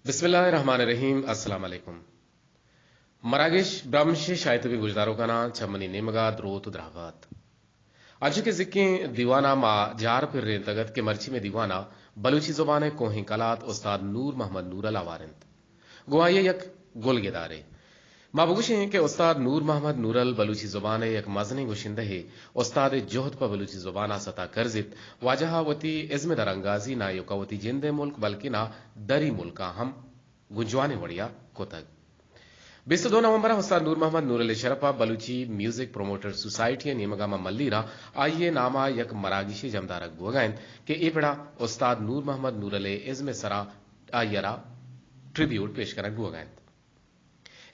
بسم اللہ الرحمن الرحیم۔ السلام علیکم۔ مراگش برمش شاہی تبی گوشداروکاناں چہ منی نیمگا دروت و دراہ بات۔ انچو کہ زکیں دیوانا ما جار پرینتگ ات کہ مرچی مئے دیوانا بلوچی زبان ء کوہیں کلات استاد نور محمد نورل آوار انت۔ گوں آئی ء یک گلگدارے۔ ما بگوشیں کہ استاد نور محمد نورل بلوچی زبان ء یک مزنیں گشندہے، استاد ء جہد پہ بلوچی زبان ء ستا کرزیت، واجہ ء وتی ازم ء درانگازی نہ ایوکا وتی جند ء ملک بلکنا دری ملکاں ہم گوں جوانیں وڑیا کتگ۔ بیست ء دو نومبر ء استاد نور محمد نورل ء شرپ ء بلوچی میوزک پروموٹر سوسائٹی ء نیمگ ء ماں ملیر ء آئی ء نام ء یک مراگشے جمدارگ بوگ ء انت کہ اے پڑا استاد نور محمد نورل ء ازم ء سرا آئی ء را ٹریبیوٹ پیش کنگ بوگ ء انت۔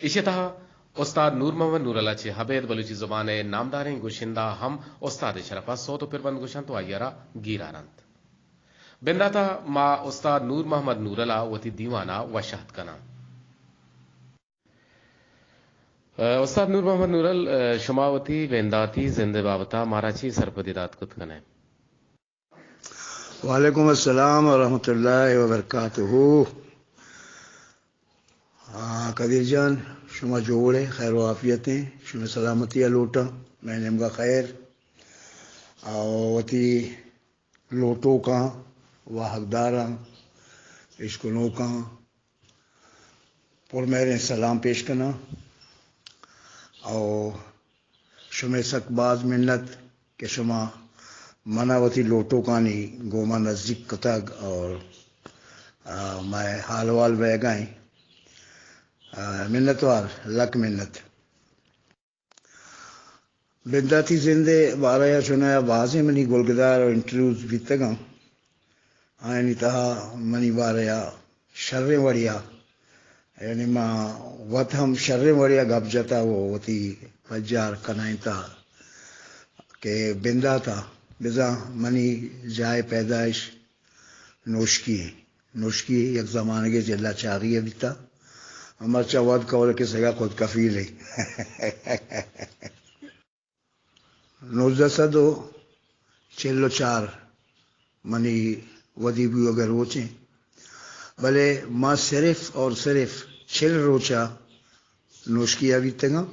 ایشی ء تہا استاد نور محمد نورل ء چہ ابید بلوچی زبان ء نامداریں گشندہ ہم استاد ء شرپ ء سوت و پربند گوشنت و آئی ء را گیر آرنت۔ بندات ء ما استاد نور محمد نورل ء وتی دیوان ء وش اتک کناں۔ استاد نور محمد نورل، شما وتی بنداتی زند ء بابت ء مارا چی سرپدی دات کت کن ئے؟ وعلیکم السلام ورحمۃ اللہ وبرکاتہ۔ آ، قدیر جان، شما جوڑ ئے، خیر و عافیت ایں، شمئے سلامتی ء لوٹاں، مئے نیمگا خیر۔ آ، وتی لوٹوکاں، واہگداراں، اشکنوکاں پر مہریں سلام پیش کناں۔ او شمئے سک باز منت کہ شما منا وتی لوٹوکانی گوما نزیک کتگ اور، آ، مئے حال حوال بئیگا ایں۔ آ، منتوار، لک منت۔ بنداتی زند ء بارہ ء چونایا بازیں منی گلگدار و انٹرویوز بیتگاں۔ آیانی تہا منی بارہ ء شریں وڑیا، یعنی ما وت ہم شریں وڑیا گپ جتا و وتی پجار کنائینتا کہ بنداتا بزاں منی جائے پیدائش نوشکی ایں۔ نوشکی یک زمانگے جلا چاغی ء بیتا۔ مرچا وت قول کسگا خود کفیل ایں۔ نوزدہ سد و چل و چار منی ودی بوگ ء روچ ایں، بلے ما صرف اور صرف چل روچا نوشکی ء بیتگاں۔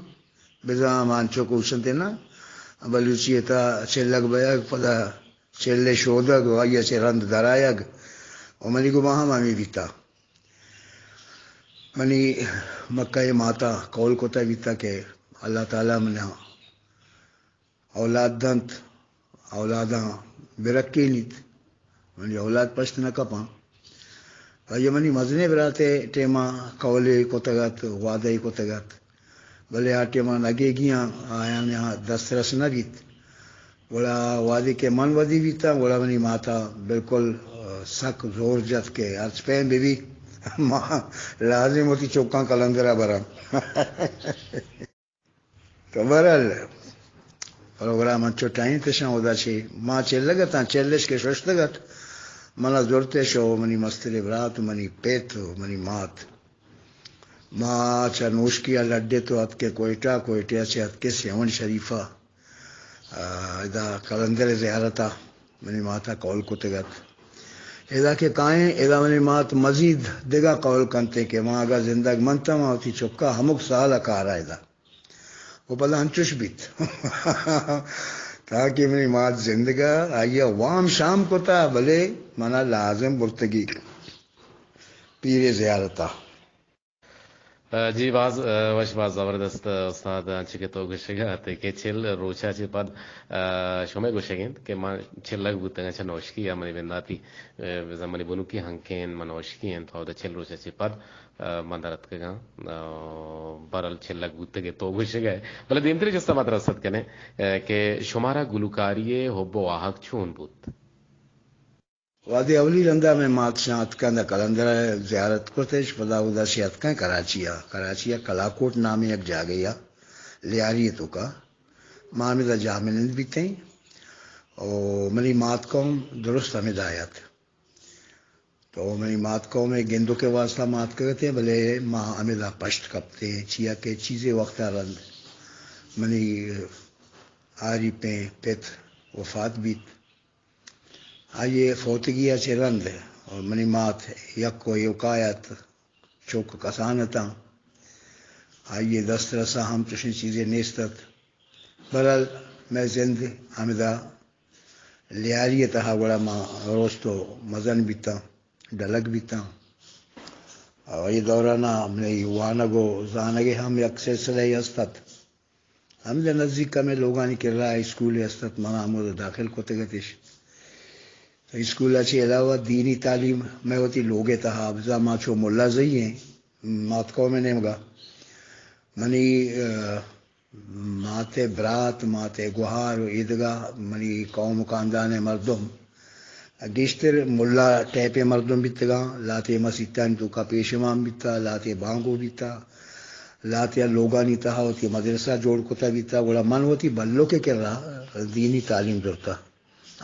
بزاں ما انچو کوشنت نا، بلوچی ء تھا چلگ بیگ، پدا چل ء شودگ و آئی ء چہ رند درآیگ و منی گما ہم ہمے بیتا۔ منی مکہ ء ماتا قول کتا بیتا کہ اللہ تعالی منا اولاد دنت، اولاداں برکینیت، منی اولاد پشت نہ کپاں۔ آئی ء منی مزنیں برات ء ٹیما قولے کتگ ات، وعدہ ئے کتگ ات، بلے آ ٹیما نگیگیاں آیاں دسترس نہ بیت۔ گڑا وہدے کہ من ودی بیتاں، گڑا منی ماتا بالکل، آ، سک زور جت کہ ہرچ پیم بہ بی، ما لازم وتی چکاں قلندرا براں۔ تو بہرحال پروگرام انچو ٹائم تشاں ادا چہ ما چلگ اتاں، چلش کہ ششتگ ات، منا زرتش و منی مستریں برات و منی پت و منی مات۔ ما چہ نوشکی ء لڈت و اتکیں کوئٹہ، کوئٹہ ء چہ اتکیں سیون شریف ء، آ، ادا قلندر ء زیارت ء منی مات ء قول کتگ ات۔ ادا کہ کائیں، ادا منی مات مزید دگہ قول کنت کہ ما اگاں زندگ منتاں، ما وتی چکا ہمک سال ء کاراں ادا۔ و پدا انچوش بیت۔ تاکہ منی مات زندگا، آئی ء وام شام کتا، بلے منا لازم برتگی پیرے زیارتا۔ جی، باز، آ، وش، باز زبردست، آ، استاد، انچو کہ تو گوشگا ات کہ چل روچا چہ پد، آ، شمئے گوشگ انت کہ من چلگ بوتگاں چہ نوشکی یا منی بنداتی، آ، بزاں منی بنکی ہنکین من نوشکی انت، تو چل روچا چہ پد آ، من در اتکگاں، آ، بہرحال چلگ بوتگ ئے تو گوشگ ئے۔ بلے دیمتریں جست ء ما ترا است کنیں، آ، کہ شمارا گلوکاری ء حب و واہگ چون بوت؟ وہدے اولی رندا مئے مات شاں اتکاں داں قلندر ء زیارت کرتش، پدا اودا شہ اتکاں کراچی ء۔ کراچی ء کلاکوٹ نامیں یک جاگہے ء لیاری ء توکا ما ہمدا جاہ منند بیتیں و منی مات قوم درست ہمدا ات۔ تو منی مات قوم ء گندوک ء واسطہ ما اتکگ اتیں، بلے ما ہمدا پشت کپتیں، چیا کہ چیزے وقت ء رند منی آریپیں پت وفات بیت۔ آئی ء فوتگی ء چہ رند منی مات یک و ایوکا ات، چک کسان اتاں۔ آئی ءِ دسترس ءَ ہم چشیں چیزے نیست ات۔ بہرحال، مئے زند ہمدا لیاری ءِ تہا گڑا ما رست و مزن بیتاں، ڈلگ بیتاں۔ و اے دوران ءَ منی وانگ و زانگ ءِ ہم یک سلسلہ ئے است ات۔ ہمدا نزیک ہمے لوگانی کرا اسکولے است ات، منا ہمودا داخل کتگ اتش۔ اسکول ءَ چہ علاوہ دینی تعلیم مئے وتی لوگ ءِ تہا، بزاں ما چو ملا زئی ایں مات قوم ءِ نیمگا۔ منی، آ، مات ءِ برات، مات ءِ گہار و ایدگہ منی قوم و خاندان ءِ مردم گیشتر ملا ٹائپ ءِ مردم بیتگاں۔ لہتے مسیتانی توکا پیش امام بیتا، لہتے بانگو بیتا، لہتے لوگانی تہا وتی مدرسہ جوڑ کتا بیتا، گڑا من وتی بلک ءِ کرا دینی تعلیم زرتا۔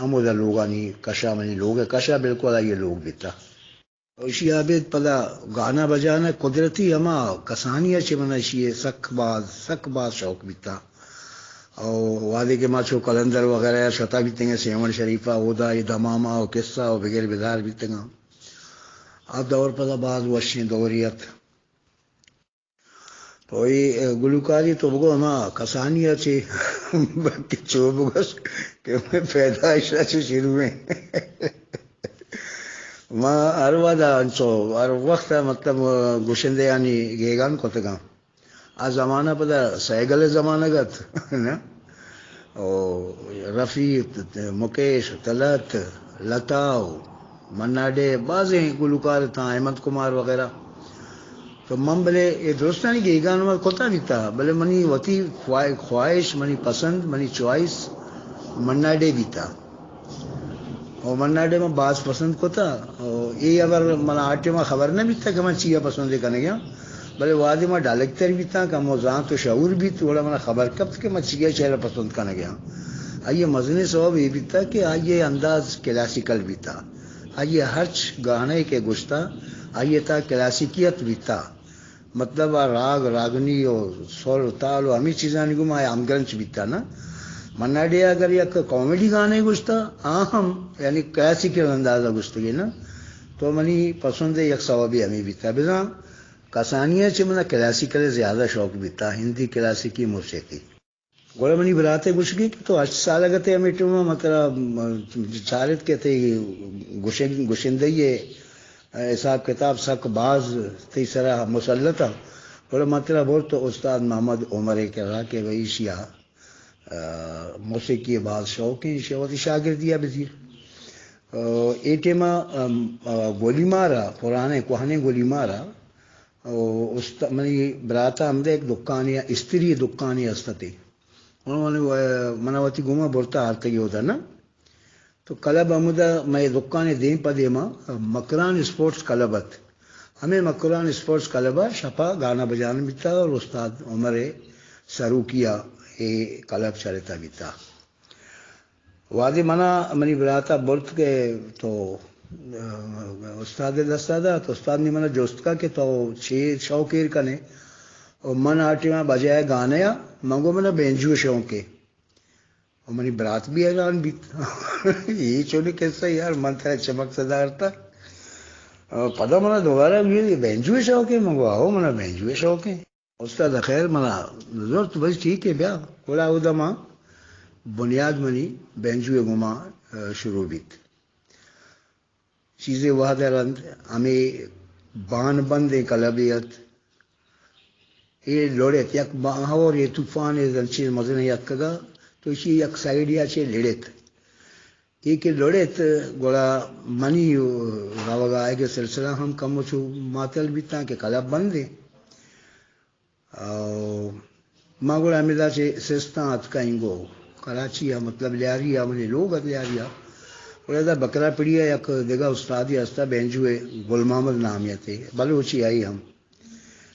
ہمودا لوگانی کشا، منی لوگ ءِ کشا بالکل آئی ءِ لوگ بیتا۔ ایشی ءَ ابید پدا گانا بجانا قدرتی ہما کسانی ءَ چہ من ایشی ءَ سک باز، سک باز شوق بیتا۔ او وہدے کہ ما چو قلندر وغیرہ ءَ شتا بیتگیں سیون شریف ءَ، اودا اے دمامہ و قصہ و بگر بدار بیتگاں۔ آ دور پدا باز وشیں دورے ات۔ تو اے گلوکاری تو بگو ہما کسانی ءَ چہ کہ چو بگوش کہ مئے پیدائش ءَ چہ شروع ایں۔ ما ہر وہدا انچو ہر وقت ءَ مطلب گشندہانی گیگان کتگاں۔ آ زمانہ پدا سائیکل ءِ زمانگ ات، نہ؟ او رفیع، مکیش، طلعت، لتا و منا ڈے، بازیں گلوکار اتاں، ہیمنت کمار وغیرہ۔ تو من بلے اے درستانی گیگان ما کتا بیتا، بلے منی وتی خواہ-، خواہش، منی پسند، منی چوائس منا ڈے بیتا۔ او منا ڈے من باز پسند کتا۔ او اے ہبر منا آ ٹائما خبر نہ بیتا کہ من چیا پسند کنگیاں۔ بلے وہدے ما ڈالکتر بیتاں، کمو زانت و شعور بیت، گڑا منا خبر کپت کہ ما چیا شعر پسند کنگیاں۔ آئی ءِ مزنیں سوب اے بیتا کہ آئی ءِ انداز کلاسیکل بیتا۔ آئی ءِ ہرچ گانے کہ گشتا، آئی ءِ تہا کلاسیکیت بیتا۔ مطلب آ راگ، راگنی و سر و تال و ہمے چیزانی گوما آ ہمگرنچ بیتا نا۔ منا ڈے اگر یک کامیڈی گانے گشتا، آ ہم یعنی کلاسیکل انداز ءَ گشتگے نا، تو منی پسند ءِ یک سوبے ہمے بیتا۔ بزاں کسانی ءَ چہ منا کلاسیکل ءِ زیادہ شوق بیتا، ہندی کلاسیکی موسیقی۔ گڑا منی برات ءَ گوشگی کہ تو ہشت سالگ ات ئے ہمے ٹائم ءَ، من ترا چارت کہ تئی گشن-، گشندہی ءِ حساب کتاب سک باز تئی سرا مسلط ءَ۔ گڑا من ترا برت استاد محمد عمر ءِ کرا کہ بھئی ایشی ءَ، آ، موسیقی ءِ باز شوق ایں، ایشی ءَ وتی شاگردی ءَ بزیر۔ آ، اے ٹائم ءَ، آ، گولی مار ءَ، پرانیں کوہنیں گولی مار ءَ، او است-، منی برات ءَ ہمدا یک دکانے، استری دکانے است اتے۔ من، من، من وتی گوما برتا آرتگی اودا نا۔ تو کلب ہمودا مئے دکانے دیم پہ دیما مکران اسپورٹس کلب ات۔ ہمے مکران اسپورٹس کلب ءَ شپا گانا بجانا بیتا اور استاد عمر ءِ سروکی ءَ اے کلب چلتا بیتا۔ وہدے منا منی برات ءَ برت کہ تو، آ، استاد ءِ دست ءَ دات، استاد نی منا جست کا کہ تو چے شوق ایر کنے؟ و من آ ٹائم ءَ بجائے گانے ءَ من گو منا بینجو ءِ شوق ایں۔ و منی برات بھی حیران بیت۔ اے چونیں قصہ یار، من ترا چہ مقصد آرتا۔ آ، پدا منا دوبارہ گوشت، بینجو ءِ شوق ایں؟ من گو، آہو، منا بینجو ءِ شوق ایں۔ استاد خیر منا زرت، بس ٹھیک ہے بیا۔ گڑا اودا ما بنیاد منی بینجو ءِ گوما، آ، شروع بیت۔ چیزے وہد ءَ رند ہمے بان بندیں کلبے ات۔ اے لڑت یک بہاورے، طوفانے، انچیں مزنیں اتکگا، تو ایشی یک سائیڈے ءَ چہ لڑت۔ اے کہ لڑت، گڑا منی روگ آیگ ءِ سلسلہ ہم کمو چو ماتل بیتاں کہ کلب بندیں۔ او ما گڑا ہمیدا چہ سستاں اتکا اینگو کراچی ءَ، مطلب لیاری ءَ، منی لوگ ات لیاری ءَ۔ گڑا ادا بکرا پڑی ءَ یک دگہ استادے ہستا، بینجو ءِ، گل محمد نامے اتے، بلوچے آئی ہم۔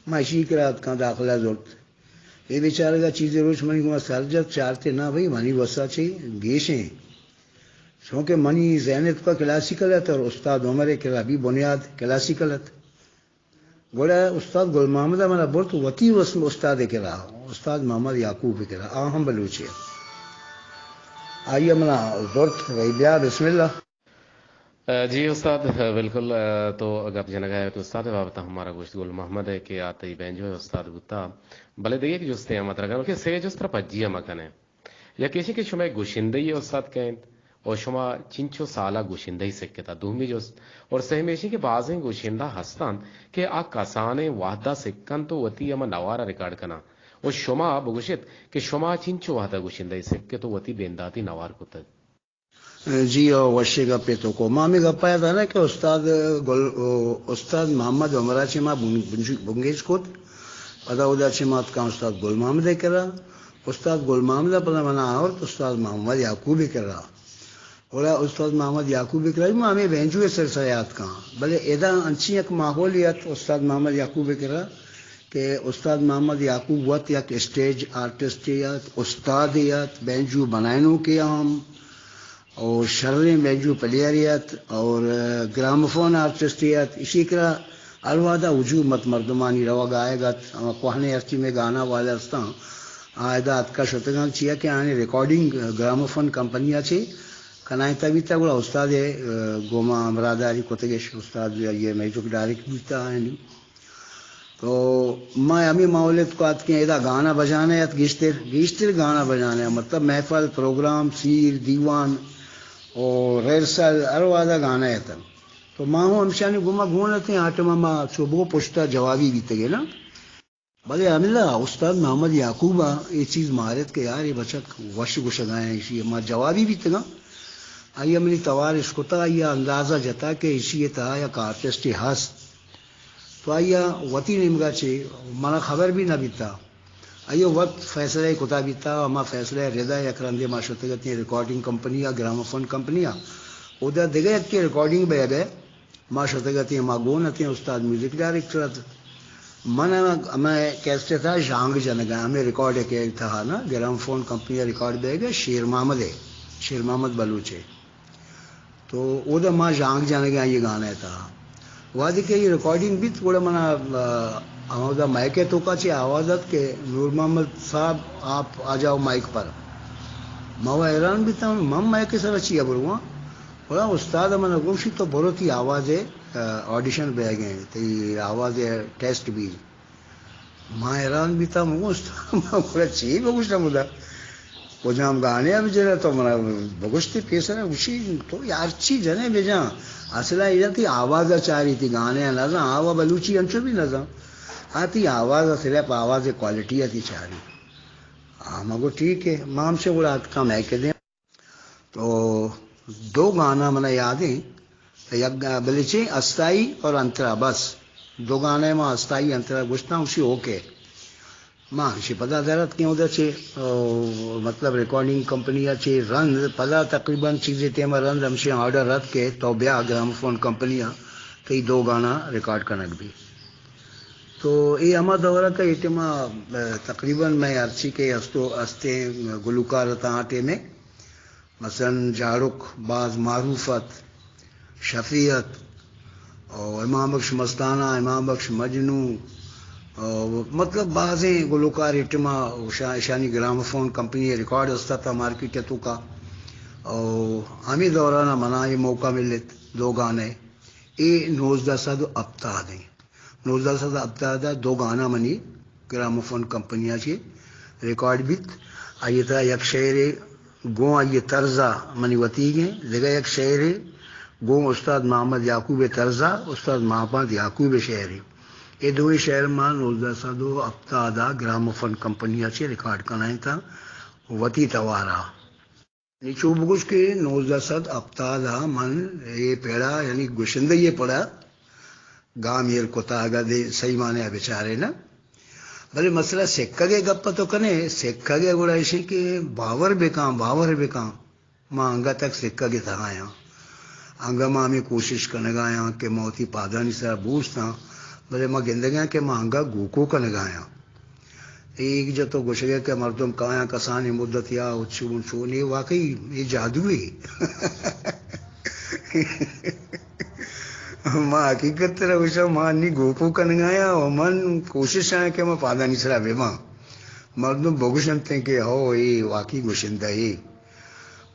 ما اشی کرا اتکاں، داخلہ زرت۔ اے بیچارگ ءَ چیزے روچ منی گوما سر جت، چارتے نا بھئی، منی وس ءَ چے گیش ایں۔ چونکہ منی ذہن ءِ توکا کلاسیکل ات اور استاد عمر ءِ کرا بھی بنیاد کلاسیکل ات۔ گڑا استاد گل محمد ءَ منا برت وتی اس-، استاد ءِ کرا، استاد محمد یعقوب ءِ کرا، آ ہم بلوچے ات۔ آئی ءَ منا زرت، بھئی بیا، بسم اللہ۔ جی استاد، بالکل، تو گپ جنگا ئے، تو استاد بابت ہم مارا گوشت، گل محمد ئے کہ آ تئی بینجو ئے استاد بوتا، بلے دگہ یک جستے ہم ترا کناں کہ سے جست ترا پجی ہم کنے۔ یک ایشی کہ شما گوشندہ ئے استاد کئے انت، اور شما چنچو سالا گوشندہ ئے سکتا، دومی جست، اور سہمی ایشی کہ بازیں گوشندہ ہستاں کہ آ کسانیں وہدا سکنت و وتی ہما نوارا ریکارڈ کناں، و شما بگوشت کہ شما چنچو وہدا گوشندہ ئے سکت و وتی بنداتی نوار کتگ۔ جی ہو، وشیں گپے تو کو۔ ما ہمے گپا یاتا نا کہ استاد گل، استاد محمد عمرا چہ ما بن-، بنج-، بنگیج کت۔ پدا اودا چہ ما اتکاں استاد گل محمد ء کرا۔ استاد گل محمد ء پدا منا آورت استاد محمد یعقوب ء کرا۔ گڑا استاد محمد یعقوب ء کرا ما ہمے بینجو ء سلسلہ یات کاں۔ بلے ادا انچیں یک ماحولے ات استاد محمد یعقوب ء کرا کہ استاد محمد یعقوب وت یک اسٹیج آرٹسٹے ات، استادے ات، بینجو بنائینوکے ہم۔ اور شریں بینجو پلیئرے ات اور گراموفون آرٹسٹے ات۔ ایشی کرا ہر وہدا ہجوم ات، مردمانی روگ آیگ ات۔ ہما کوہنیں ہرچی مئے گانا والا استاں، آ ادا اتکا شتگاں، چیا کہ آنی ریکارڈنگ گراموفون کمپنی ء چے کنائینتا بیتا، گڑا استاد ء گوما ہمراہداری کتگش، استاد یہ میوزک ڈائریکٹ بیتا آنی۔ تو ما ہمے ماحول ء تو آتکیں، ادا گانا بجانا ات گیشتر، گیشتر گانا بجانا، مطلب محفل، پروگرام، سیر، دیوان و ریہرسل ہر وہدا گانا اتن۔ تو ما ہوں ہمشانی گوما گون اتیں، آ ٹائما ما چو بگو پشتا جوابی بیتگے نا۔ بلے ہملا استاد محمد یعقوب ء اے چیز مارت کہ یار اے بچک وش گوشگا ایں، ایشی ما جوابی بیتگاں۔ آئی ء منی توار اشکتا، آئی ء اندازہ جتا کہ ایشی ء تہا یک آرٹسٹے ہست۔ تو آئی ء وتی نیمگا چے، منا خبر بھی نہ بیتا۔ آئی ء وت فیصلہ کتا بیتا، ہما فیصلہ ردا یک رندے ما شتگ اتیں ریکارڈنگ کمپنی ء، گراموفون کمپنی ء۔ اودا دگہ یکے ریکارڈنگ بہ بہ ما شتگ اتیں، ما گون اتیں، استاد میوزک ڈائریکٹر ات۔ من ہمے کیسٹ ء تہا ژانگ جنگ ء، ہمے ریکارڈ ء کہ تہا نا، گراموفون کمپنی ء ریکارڈ بیگ ء شیر محمد ء، شیر محمد بلوچ ء۔ تو اودا ما ژانگ جنگ ء آئی گانا ء تہا۔ وہدے کہ یہ ریکارڈنگ بیت، گڑا منا، آ، ہمودا مائک ء توکا چہ آواز ات کہ نور محمد صاحب، آپ آ جاؤ مائک پر۔ ما وہ حیران بیتاں، من مائک ء سرا چیا برواں؟ گڑا استاد ء من ء گوشی، تو برو تئی آواز ء، آ، آڈیشن بیگ ء، تئی آواز ء ٹیسٹ بی۔ ما حیران بیتاں، من گوشت، من گڑا چی بگوشاں مدا؟ کجام گانے ء بجناں تو منا بگوشتے پیسر ء گوشی، تو یار چی جنے بجاں؟ اصلا ایدا تئی آواز ء چاری، تئی گانے ء نزاں، آ و بلوچی انچو بھی نزاں۔ آ تئی آواز ء صرف آواز ء کوالٹی ء تئی چاری۔ آ ما گو ٹھیک ہے، ما ہم سے گڑا اتکاں مئے کدیں۔ تو دو گانا منا یاد ہیں، یک گا-، بلے چے استائی اور انترا، بس دو گانے ما استائی انترا گوشتاں، اسی اوکے۔ ما ہمشی پدا درت کہ اودا چے، او، مطلب ریکارڈنگ کمپنی ء چے رند، پدا تقریباً چیزے ٹائم ء رند ہمشی آرڈر رد کہ تو بیا گراموفون کمپنی ء تئی دو گانا ریکارڈ کنگ بی۔ تو اے ہما دور ء کہ اے ٹائم ء، تقریباً مئے ہرچی کہ استو، استیں گلوکار اتاں آ ٹائم ء، مثلاً جاڑک باز معروف ات، شفیع ات، او امام بخش مستانہ، امام بخش مجنوں، او مطلب بازیں گلوکار ایٹما شا-، شانی گراموفون کمپنی ء ریکارڈ است ات مارکیٹ ء توکا۔ او ہمے دوران ء منا یہ موقع ملت دو گانے، اے نوزدہ سد و ہپتاد ہیں۔ نوزدہ سد ہپتاد ء دو گانا منی گراموفون کمپنی ء چہ ریکارڈ بیت۔ آئی ء تہا یک شعرے گوں آئی ء طرز ء منی وتیگ ایں، دگہ یک شعرے گوں استاد محمد یعقوب ء طرز ء، استاد محمد یعقوب ء شعرے۔ اے دوئیں شعر ما نوزدہ سد و ہپتاد ء گراموفون کمپنی ء چہ ریکارڈ کنائینتاں وتی توار ء۔ نی چو بگوش کہ نوزدہ سد ہپتاد ء من اے پڑا، یعنی گشندگی ء پڑا گام ایر کتا، اگاں دے صحیح معنی ء بچارے نا۔ بلے مسئلہ سکگ ء گپ ء تو کنے، سکگ ء گڑا ایشی کہ باور بکاں، باور بکاں، ما انگت تک سکگ ء تہایاں۔ انگہ ما ہمے کوشش کنگایاں کہ ما وتی پادانی سرا بوستاں، بلے ما گندگایاں کہ ما انگہ گوکو کنگایاں۔ اے یک جت و گوشگ ء کہ مردم کایاں کسانیں مدت یا و چون چون، اے واقعی اے جادوے۔ ما حقیقت ترا گوشاں، ما نی گوکو کنگایاں و من کوشش آں کہ ما پادانی سرا بباں۔ مردم بگوشنت کہ ہو، اے واقعی گوشندہ اے۔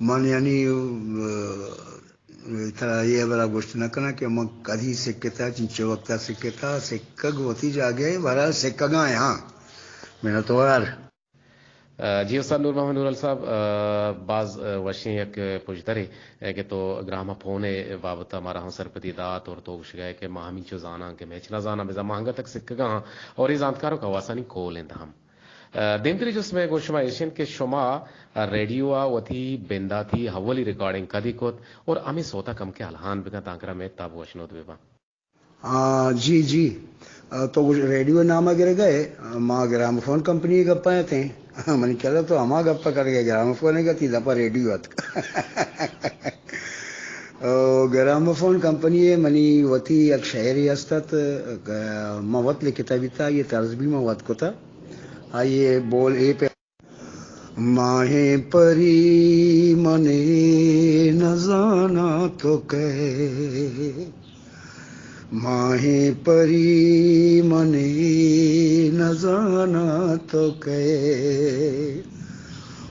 من یعنی، ترا اے ہبرا گوشت نہ کناں کہ من کدی سکتا، چنچو وقتا سکتا، سکگ وتی جاگہ ء، بہرحال سکگاں آں۔ منتوار۔ آ، جی استاد نور محمد نورل صاحب، آ، باز، آ، وشیں یک پژدرے، آ، کہ تو گراموفون ء بابت ء مارا ہم سرپدی دات اور تو گوشگ ء کہ ما ہمینچو زاناں کہ میچ نہ زاناں، بزاں ما انگت تک سکگا آں اور اے زانتکار و کواسانی کول انت ہم۔ آ، دیمتری جست مئے گوں شما ایش انت کہ شما ریڈیو ء وتی بنداتی اولی ریکارڈنگ کدی کت اور ہمے سوت ء کمکے الہان بکن تانکہ را مئے تب وشنود بباں۔ آ، جی، جی۔ آ، تو گوش-، ریڈیو ء نام ء گرگ ء ئے؟ آ، ما گراموفون کمپنی ء گپ ء اتیں۔ منی خیال ء تو ہما گپ ء کنگ ء ئے، گراموفون ء گتی دپ ء ریڈیو اتک۔ او، گراموفون کمپنی ء منی وتی یک شعرے است ات، گ-، من وت لکھتہ بیتہ، آئی ء طرز بھی من وت کتہ۔ آئی ء بول اے پہ ماہیں پری، من نزاناں تو کئے۔ ماہیں پری، من نزاناں تو کئے۔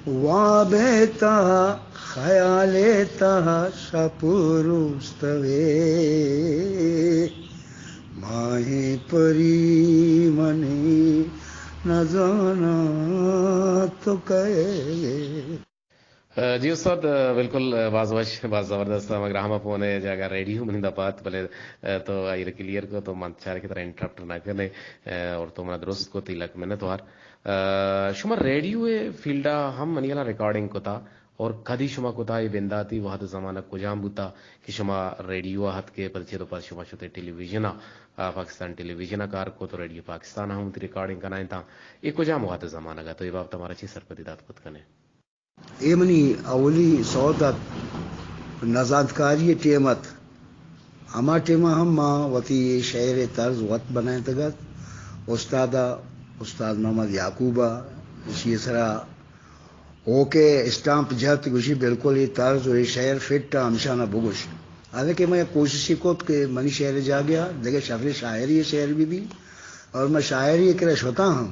واب ء تہا، خیال ء تہا، شپ و روز توئے۔ ماہیں پری، من نزاناں تو کئے۔ جی استاد، بالکل باز وش، باز زبردست۔ ہمے گراموفون ء جاگہ ریڈیو منی دپ ء ات، بلے تو آئی ء کلیئر کو، تو من چارے کہ ترا انٹرپٹ نہ کنے اور تو منا درست کو، تئی لک منت وار۔ شما ریڈیو ء فیلڈ ء ہم منی ہیالا ریکارڈنگ کتا اور کدی شما کتا، اے بنداتی وہد زمانگ کجام بوتا کہ شما ریڈیو ء اتکے، پد چد و پد شما شتے ٹیلی ویژن ء، پاکستان ٹیلی ویژن ء کار کت، ریڈیو پاکستان ء ہم وتی ریکارڈنگ کنائینتاں؟ اے کجام وہد زمانگ ء؟ تو اے بابت ء مارا چی سرپدی دات کت کنے؟ اے منی اولی سوت ات نزانتکاری ء ٹیم ات۔ ہما ٹیم ء ہم ما وتی اے شعر ء طرز وت بنائینتگ ات۔ استاد ء، استاد محمد یعقوب ء، ایشی ء سرا اوکے اسٹامپ جت، گوشی بالکل اے طرز و اے شعر فٹ ء، ہمشان ء بگوش۔ حالانکہ من یک کوششے کت کہ منی شعر ء جاگہ ء دگہ شریں شاعرے ء شعر بہ بی اور من شاعرے ء کرا شتاں ہم۔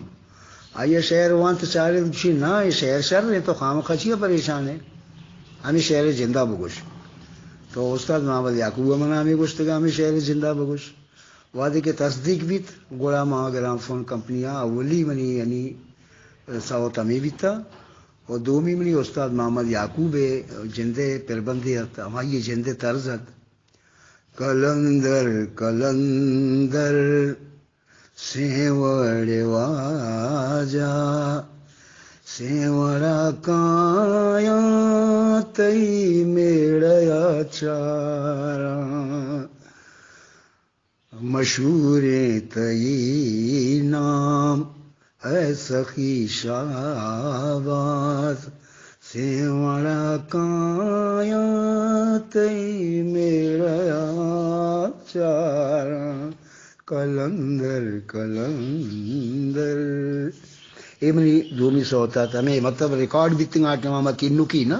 آئی ء شعر وانت، چارت، گوشی، نا، اے شعر شر انت، تو خامخا چیا پریشان ئے؟ ہمے شعر ء جندا بگوش۔ تو استاد محمد یعقوب ء منا ہمے گوشتگ، ہمے شعر ء جندا بگوش۔ وہدے کہ تصدیق بیت، گڑا ما گراموفون کمپنی ء اولی منی یعنی سوت ہمے بیتا۔ و دومی منی استاد محمد یعقوب ء جند ء پربندے ات، ہمائی ء جند ء طرز ات۔ کلندر، کلندر، سینوڑ واجہ، سینوڑا کایاں تئی میڑیا چاراں۔ مشہوریں تئی نام اے سخی شہباز، سینوڑا کایاں تئی میڑیا چاراں۔ کلندر، کلندر۔ اے منی دومی سوت ات، ہمے مطلب ریکارڈ بیتگ آ ٹائم ء ما کینوکی نا،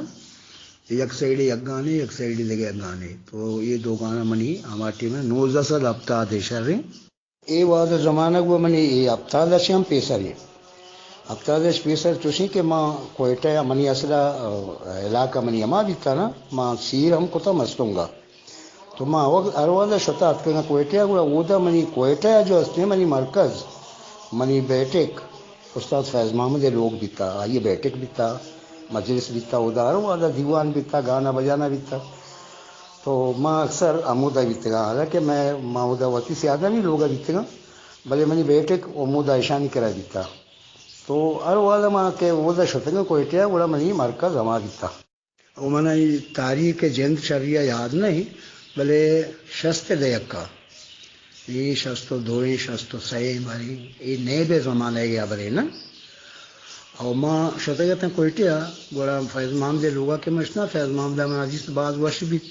یک سائیڈ ء یک گانے، یک سائیڈ ء دگہ یک گانے۔ تو اے دو گانا منی ہما ٹائم ء نوزدہ سد ہپتاد ء شریں۔ اے وہد ء زمانگ و منی اے ہپتاد ء چہ ہم پیسر ایں۔ ہپتاد ء چہ پیسر چوشیں کہ ما کوئٹہ ء، منی اصل ء علاقہ منی ہما بیتا نا، ما سیر ہم کتا مستونگ ء۔ تو ما وقت ہر وہد ء شتا اتکگاں کوئٹہ ء، گڑا اودا منی کوئٹہ ء جو استیں منی مرکز، منی بیٹک، استاد فیض محمد ء لوگ بیتا، آئی ء بیٹک بیتا، مجلس بیتا، اودا ہر وہد ء دیوان بیتا، گانا بجانا بیتا۔ تو ما اکثر ہمودا بیتگاں، حالانکہ میں، ما اودا وتی سیادانی لوگا بیتگاں، بلے منی بیٹک ہمودا اشانی کرا بیتا۔ تو ہر وہد ء ما کہ اودا شتگاں کوئٹہ ء، گڑا منی مرکز ہما بیتا۔ و منا اے تاریخ ء جند شری ء یاد نہ انت، بلے شست ء دہک ء، اے شست و دوئیں، شست و سئے باریں، اے نیب ء زمانہ ء ہبرے نہ۔ او ما شتگ اتاں کوئٹہ ء، گڑا فیض محمد ء لوگ ء کہ مشتاں، فیض محمد ء منا دیست باز وش بیت۔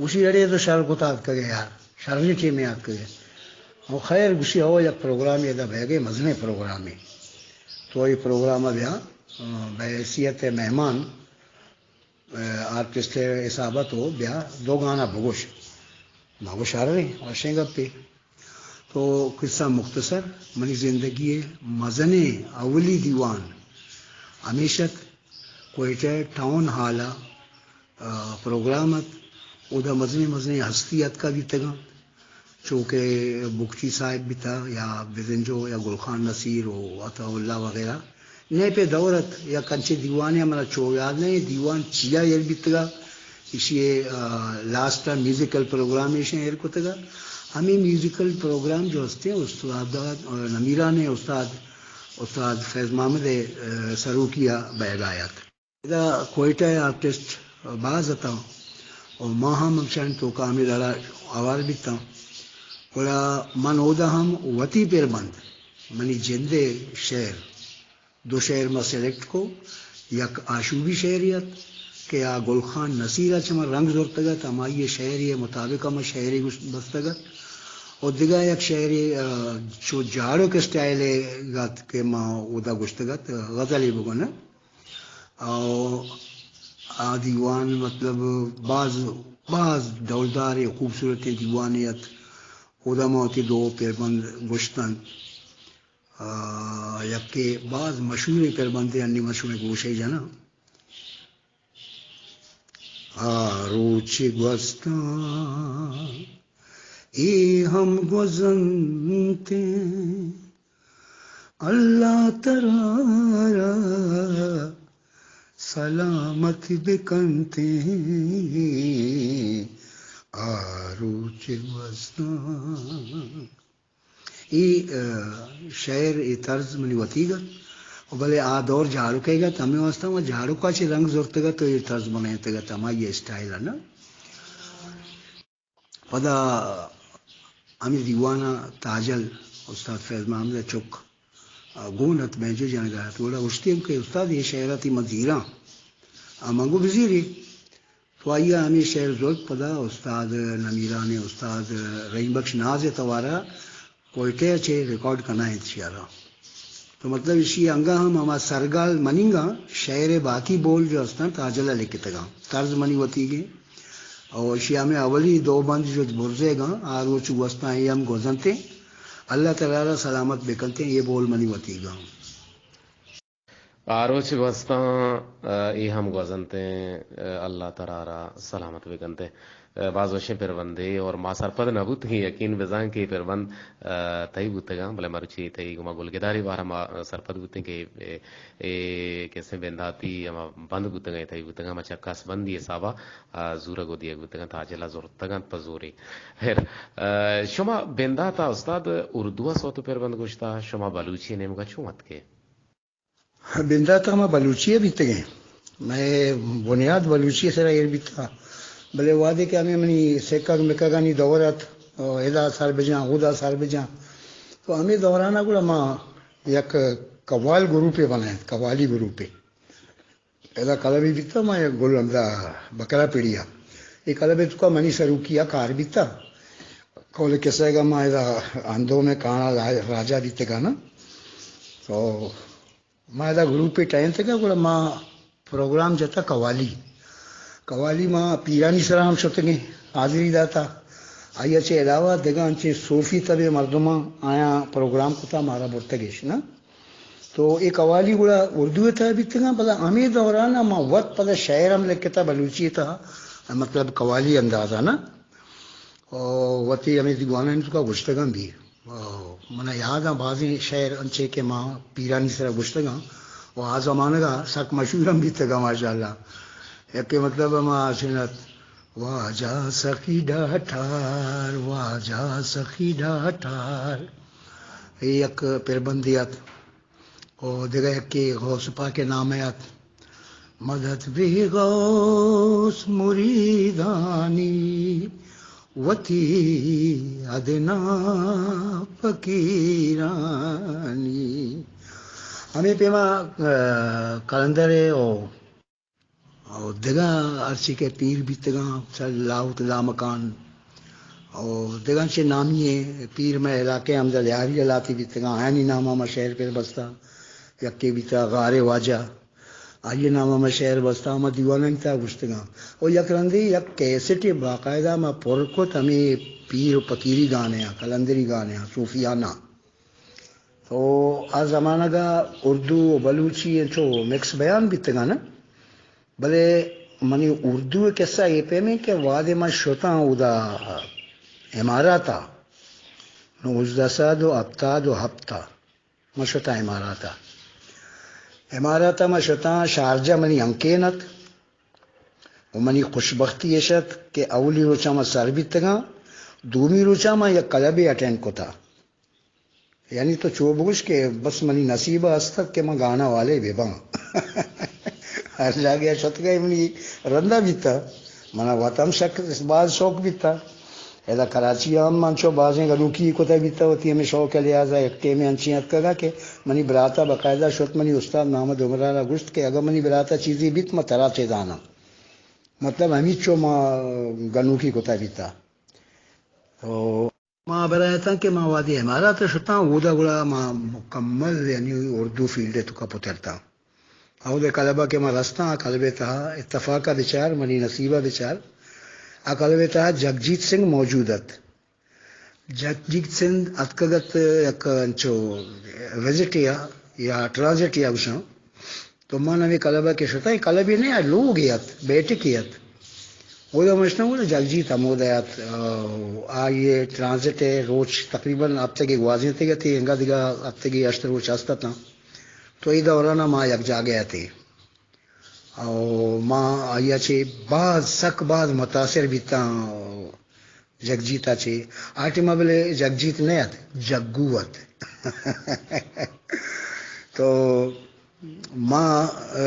گوشی، اڑے تو شر کتا اتکگ ئے یار، شریں ٹیمے اتکگ ئے۔ او خیر گوشی، او یک پروگرامے ادا بیگ ء، مزنیں پروگرامے۔ تو اے پروگرام ء بیا، بحیثیت مہمان آرٹسٹ ء حساب ء تو بیا دو گانا بگوش۔ ما گوش، شریں، وشیں گپے۔ تو قصہ مختصر، منی زندگی ء مزنیں اولی دیوان ہمیش ات، کوئٹہ ٹاؤن ہال ء، آ، پروگرام ات۔ اودا مزنیں مزنیں ہستی اتکا بیتگاں، چو کہ بگٹی صاحب بیتا یا بزنجو یا گل خان نصیر و عطا اللہ وغیرہ۔ نئے پہ دور ات یک انچیں دیوانے ہم منا چو یاد نہ، اے دیوان چیا ایر بیتگا، ایشی ء، آ، لاسٹ ء میوزیکل پروگرام ایشاں ایر کتگا۔ ہمے میوزیکل پروگرام جو ہستیں استاد، آ، نمیران ء استاد، استاد فیض محمد ء، آ، سروکی ء بئیگا ات۔ ادا کوئٹہ ء آرٹسٹ باز اتاں و ما ہم ہمشانی توکا ہمے دارا ہوار بیتاں۔ گڑا من اودا ہم وتی پربند، منی جند ء شعر، دو شعر ما سلیکٹ کو، یک آشوبی شعرے ات کہ آ گل خان نصیر ء چہ من رنگ زرتگ ات، ہمائی ء شعرے ء مطابق ء من شعرے گوشت بستگ ات، و دگہ یک شعرے، آ، چو جاڑک اسٹائل ء ات کہ ما اودا گوشتگ ات، غزلے بگون۔ او آ دیوان مطلب باز، باز ڈولدار ء خوبصورتیں دیوانے ات۔ اودا ما وتی دو پربند گوشتن۔ آ، یکے باز مشہوریں پربندے، انی من شمئے گوشے جناں۔ آ روچ گوستاں، اے ہم گوزنتیں، اللہ ترا را سلامت بکنتیں۔ آ روچ گوستاں۔ اے، آ، شعر، اے طرز منی وتیگ ات۔ و بلے آ دور جاڑکیگ ات، ہمے واسطہ ما جاڑکا چہ رنگ زرتگ ات و اے طرز بنائینتگ ات، ہمائی اسٹائل ء نا۔ پدا ہمے دیوان ء تاجل استاد فیض محمد ء چک، آ، گون ات، بینجو جنگا ات۔ گڑا گوشتی ہم کہ استاد، اے شعر ء تئی من زیراں۔ آ، من گو بزیری۔ تو آئی ء ہمے شعر زرت، پدا استاد نمیران ء استاد رحیم بخش ناز ء توارا کوئٹہ ء چہ ریکارڈ کنائینت شعر ء۔ تو مطلب ایشی انگا ہم ہما سرگال مننگاں، شعر ء باقی بول جو استاں تاجل ء لکھتگاں، طرز منی وتیگیں۔ او ایشی ہمے اولی دو بند جو برزیگاں، آ روچ گوستاں اے ہم گوزنتیں، اللہ ترا را سلامت بکنتیں، اے بول منی وتیگاں۔ آ روچ گوستاں، آ، اے ہم گوزنتیں، آ، اللہ ترا را سلامت بکنتیں۔ آ، باز وشیں پربندے اور ما سرپد نہ بوتگیں، یقین بزاں کہ اے پربند، آ، تئی بوتگاں، بلے مرچی تئی گما گلگداری بارہ ما سرپد بوتیں کہ اے، اے کسیں بنداتی ہما بند بوتگاں، تئی بوتگاں، ہما چکاس بندی حسابا، آ، زورگ و دیگ بوتگاں، تاجلا زرتگاں پہ زورے۔ خیر، آ، شما بنداتا استاد اردو ء سوت و پربند گوشتا، شما بلوچی نیمگا چون اتکے؟ بندات ء ما بلوچی ء بیتگیں، مئے بنیاد بلوچی ء سرا ایر بیتا، بلے وہدے کہ ہمے منی سکگ مکگانی دور ات، ادا سر بجاں، اودا سر بجاں، تو ہمے دوران ء گڑا ما یک قوال گروپے بنائینت، قوالی گروپے۔ ادا کلبے بیتا، ما یک گل ہمدا بکرا پیڑیا، اے کلب ء توکا منی سروکی ء کار بیتا، کول کسہ گا ما ادا اندوم ء کانا راجا بیتگانا، تو ما ادا گروپے ٹہینتگ ء گڑا ما پروگرام جتا قوالی۔ قوالی ما پیرانی سرا ہم شتگیں، حاضری داتا۔ آئی ء چہ علاوہ دگہ انچیں صوفی تبے مردماں آیاں پروگرام کتا، مارا برتگش نا۔ تو اے قوالی گڑا اردو ء تہ بیتگاں، پدا ہمے دوران ء ما وت پدا شعر ہم لکھتا بلوچی ء تہ، مطلب قوالی انداز ء نا۔ او وتی ہمے دیوانانی توکا گوشتگاں بھی۔ او منا یاد آں بازیں شعر انچے کہ ما پیرانی سرا گوشتگاں و آ زمانگا سک مشہور ہم بیتگاں ماشاءاللہ۔ یکے مطلب ہما چنت، واجہ سخی ڈاٹار، واجہ سخی ڈاٹار۔ اے یک پربندے ات۔ و دگہ یکے غوث پاک ء نام ء ات، مدد بہ غوث مریدانی وتی ادنا فقیرانی۔ ہمے پیما، آ، قلندر ء و او دگہ ہرچی کہ پیر بیتگاں، چہ لاہوت لامکان، او دگہ چہ نامی ایں پیر مئے علاقے ہمدا لیاری ء لاتے بیتگاں، آیانی نام ء ما شعر پر بستہ، یکے بیتہ غار واجہ، آئی ء نام ء ما شعر بستہ، ما دیوانانی تہا گوشتگاں۔ او یک رندے یک کیسٹے باقاعدہ ما پر کت، ہمے پیر و پکیری گانے آں، قلندری گانے آں، صوفیانہ۔ تو آ زمانگ ء اردو و بلوچی انچو مکس بیان بیتگاں نا، بلے منی اردو ءِ قصہ اے پیمیں کہ وہدے من شتاں اودا امارات ءَ، نوزدہ سد و ہپتاد و ہپت ءَ من شتاں امارات ءَ۔ امارات ءَ من شتاں، شارجہ منی ہنکین ات و منی خوشبختی اش ات کہ اولی روچ ءَ من سر بیتگاں، دومی روچ ءَ من یک کلبے اٹینڈ کتا۔ یعنی تو چو بگوش کہ بس منی نصیب ءَ است ات کہ من گانا والے بہ باں۔ ہر جاگہ ءَ شتگاں منی رندا بیتا۔ منا وت ہم شک، باز شوق بیتا۔ ادا کراچی ءَ ہم من چو بازیں گنوکی کتہ بیتا، وتی ہمے شوق ءِ لحاظ ءَ یک ٹیمے انچیں اتکگا کہ منی برات ءَ باقاعدہ شت منی استاد محمد عمر ءَ را گوشت کہ اگاں منی برات ءَ چیزے بیت، من ترا چہ زاناں۔ مطلب ہمیچو ما گنوکی کتہ بیتا۔ تو ما برایتاں کہ ما وہدے امارات ءَ شتاں، اودا گڑا ما مکمل یعنی اردو فیلڈ ءِ توکا پترتاں۔ اودے کلب ءَ کہ ما رستاں، آ کلب ءِ تہا اتفاق ءَ بچار، منی نصیب ءَ بچار، آ کلب ءِ تہا جگجیت سنگھ موجود ات۔ جگجیت سنگھ اتکگ ات یک انچو وزٹے ءَ یا ٹرانزٹے ءَ گوشاں۔ تو من ہمے کلب ءَ کہ شتاں، اے کلبے نہ ات، لوگے ات، بیٹکے ات۔ اودا من شتاں، اودا جگجیت ہمودا ات۔ آ، آئی ءِ ٹرانزٹ ءِ روچ تقریباً ہپتگے گوازینتگ ات، انگا دگہ ہپتگے ہشت روچ ہست اتاں۔ تو اے دوران ءَ ما یک جاگہ اتیں۔ او ما آئی ءَ چہ باز، سک باز متاثر بیتاں۔ جگجیت ءَ چہ، آ ٹائم ءَ بلے جگجیت نہ ات، جگو ات۔ تو ما، آ،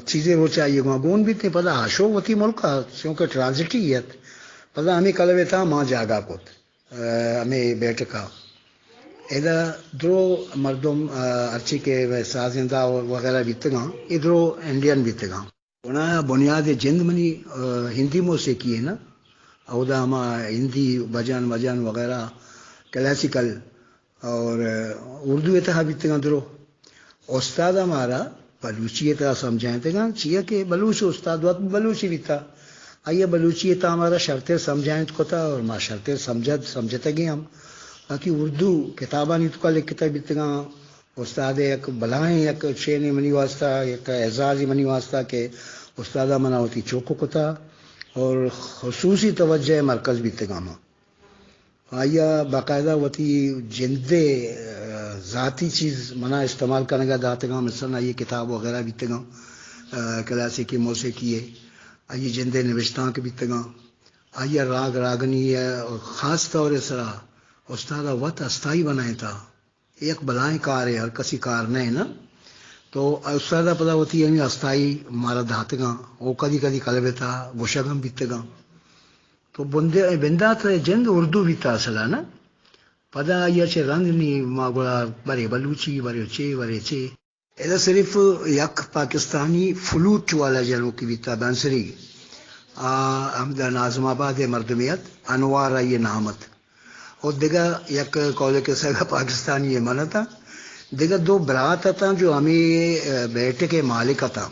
چیزے روچ ءَ آئی ءَ گوں گون بیتیں، پدا آ شو وتی ملک ءَ، چونکہ ٹرانزٹی ات، پدا ہمے کلب ءِ تہا ما جاگہ کت، آ، ہمے بیٹک ءَ۔ ادا درو مردم، آ، ہرچی کہ سازندہ وغیرہ بیتگاں، اے درو انڈین بیتگاں۔ بنا-، بنیاد جند منی، آ، ہندی موسیقی ہے نا، اودا ہما ہندی بھجن مجن وغیرہ کلاسیکل اور، آ، اردو ءِ تہا بیتگاں درو۔ استاد ءَ مارا بلوچی ءِ تہا سمجھائینتگاں، چیا کہ بلوچ استاد وت بلوچی بیتا، آئی ءَ بلوچی ءِ تہا مارا شرتر سمجھائینت کتا اور ما شرتر سمجھت-، سمجھتگیں ہم۔ باقی اردو کتابانی توکا لکھتہ بیتگاں، استاد ءِ یک بلاہیں یک چینے منی واسطہ، یک اعزازے منی واسطہ کہ استاد ءَ منا وتی چوک کتا اور خصوصی توجہ ءِ مرکز بیتگاں ما۔ آئی ءَ باقاعدہ وتی جند ءِ، آ، ذاتی چیز منا استعمال کنگ ءَ داتگاں، مثلاً آئی ءِ کتاب وغیرہ بیتگاں، آ، کلاسیکی موسیقی ءِ، آئی ءِ جند ءِ نبشتانک بیتگاں، آئی ءَ راگ راگنی ءِ خاص طور ءِ سرا استاد ءَ وت استائی بنائینتا۔ یک بلاہیں کارے، ہر کسی کار نہ نا۔ تو استاد ءَ پدا وتی ہمے استائی مارا داتگاں، او کدی کدی کلب ءِ تہا گوشگ ہم بیتگاں۔ تو بندے، بندات ءِ جند اردو بیتا اصل ءَ نا۔ پدا آئی ءَ چہ رند نی ما گڑا برے بلوچی، برے چے، برے چے۔ ادا صرف یک پاکستانی فلوٹ والا جنوکی بیتا بانسری، آ، ہمدا ناظم آباد ءِ مردمے ات، انوار آئی ءِ نام ات۔ او دگہ یک قول ءِ کسہ ءَ پاکستانی ءِ من اتاں۔ دگہ دو برات اتاں جو ہمے، آ، بیٹک ءِ مالک اتاں۔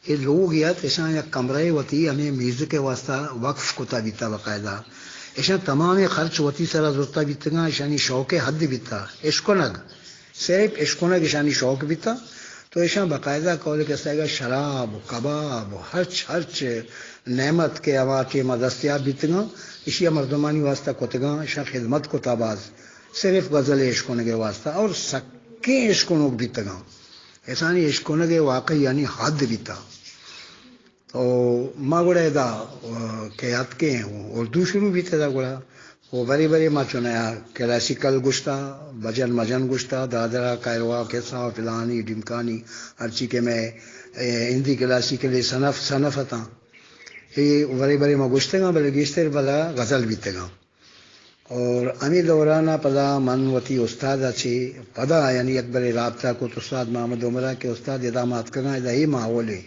اے لوگ ات، اشاں یک کمرہ وتی ہمے میوزک ءِ واسطہ وقف کتا بیتا باقاعدہ۔ اشاں تمامیں خرچ وتی سرا زرتا بیتگاں، اشانی شوق ءِ حد بیتا۔ اشکنگ، صرف اشکنگ اشانی شوق بیتا۔ تو اشاں باقاعدہ قول ءِ کسہ ءَ شراب، کباب، ہرچ، ہرچ نعمت کہ ہما ٹیم ءَ دستیاب بیتگاں، اشی ءَ مردمانی واسطہ کتگاں، اشاں خدمت کتا باز، صرف غزل ءِ اشکنگ ءِ واسطہ، اور سکیں اشکنوک بیتگاں۔ اشانی اشکنگ ءِ واقعی یعنی حد بیتا۔ او ما گڑا ادا، آ، کہ اتکیں اردو شروع بیت ادا گڑا۔ او برے برے ما چونایا کلاسیکل گوشتا، بھجن مجن گوشتا، دادرا کائروا قصہ فلانی ڈمکانی ہرچی کہ مئے، اے، ہندی کلاسیکل صنف، صنف اتاں۔ اے برے برے ما گوشتگاں، بلے گیشتر پدا غزل بیتگاں۔ اور ہمے دوران ءَ پدا من وتی استاد ءَ چہ پدا یعنی یک برے رابطہ کت استاد محمد عمر ءَ کہ استاد ادا ما اتکگاں، ادا اے ماحول ءَ،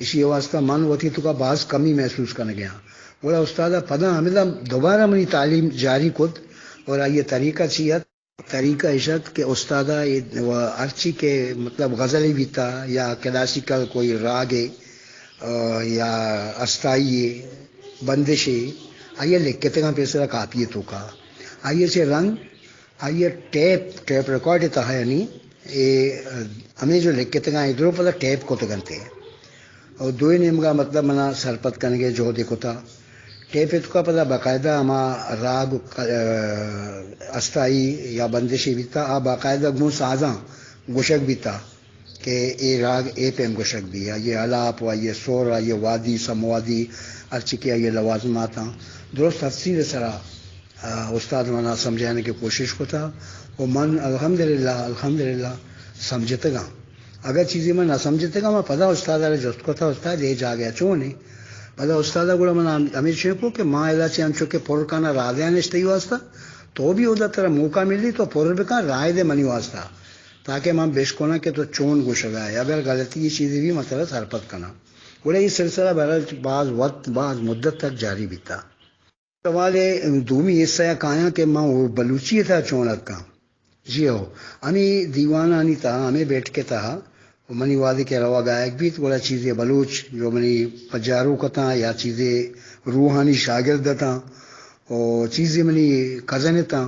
اشی ءِ واسطہ من وتی توکا باز کمی محسوس کنگ ءَ آں۔ گڑا استاد ءَ پدا ہمدا دوبارہ منی تعلیم جاری کت اور آئی ءِ طریقہ چی ات؟ طریقہ اش ات کہ استاد ءَ اے و ہرچی کہ مطلب غزلے بیتا یا کلاسیکل کوئی راگے، آ، یا استائی ءِ بندشے، آئی ءَ لکھتگاں پیسرا کاپی ءِ توکا۔ آئی ءَ چہ رند، آئی ءَ ٹیپ، ٹیپ ریکارڈ ءِ تہا یعنی اے، آ، ہمے جو لکھتگاں اے درو پدا ٹیپ کتگ انت۔ اور دوئیں نیمگا مطلب منا سرپد کنگے جہدے کتا۔ ٹیپ توکا پدا باقاعدہ ہما راگ، ا، استائی یا بندشے بیتا، آ باقاعدہ گوں سازاں گوشگ بیتا کہ اے راگ اے پیم گوشگ بی، آئی الاپ و آئی سر، آئی وادی، سموادی، ہرچی کہ آئی لوازماتاں درست تفصیل سرا، ا، استاد منا سمجھانے کی کوشش کتا و من الحمدللہ، الحمدللہ سمجھتگاں۔ اگاں چیزے من نہ سمجھتگاں، من پدا استاد ء را جست کتا، استاد اے جاگہ ء چون ایں؟ پدا استاد ء گڑا من ہم-، ہمے چین کو کہ ما ادا چہ انچو کہ پر کناں راہ دیان اش تئی واسطہ، تو بھی اودا ترا موقع ملی تو پر بکن، راہ دے منی واسطہ، تاکہ من بشکناں کہ تو چون گوشگا ئے، اگر غلطی چیزے بھی من ترا سرپد کناں۔ گڑا اے سلسلہ بہرحال باز وقت، باز مدت تک جاری بیتا۔ سوال ء دومی حصہ ء کایاں کہ من بلوچی ء تہا چون اتکاں؟ جی ہو، ہمے دیوانانی تہا، ہمے بیٹک ء تہا منی وہدے کہ روگ آیگ بیت، گڑا چیزے بلوچ جو منی پجاروک اتاں یا چیزے روحانی شاگرد اتاں و چیزے منی کزن اتاں،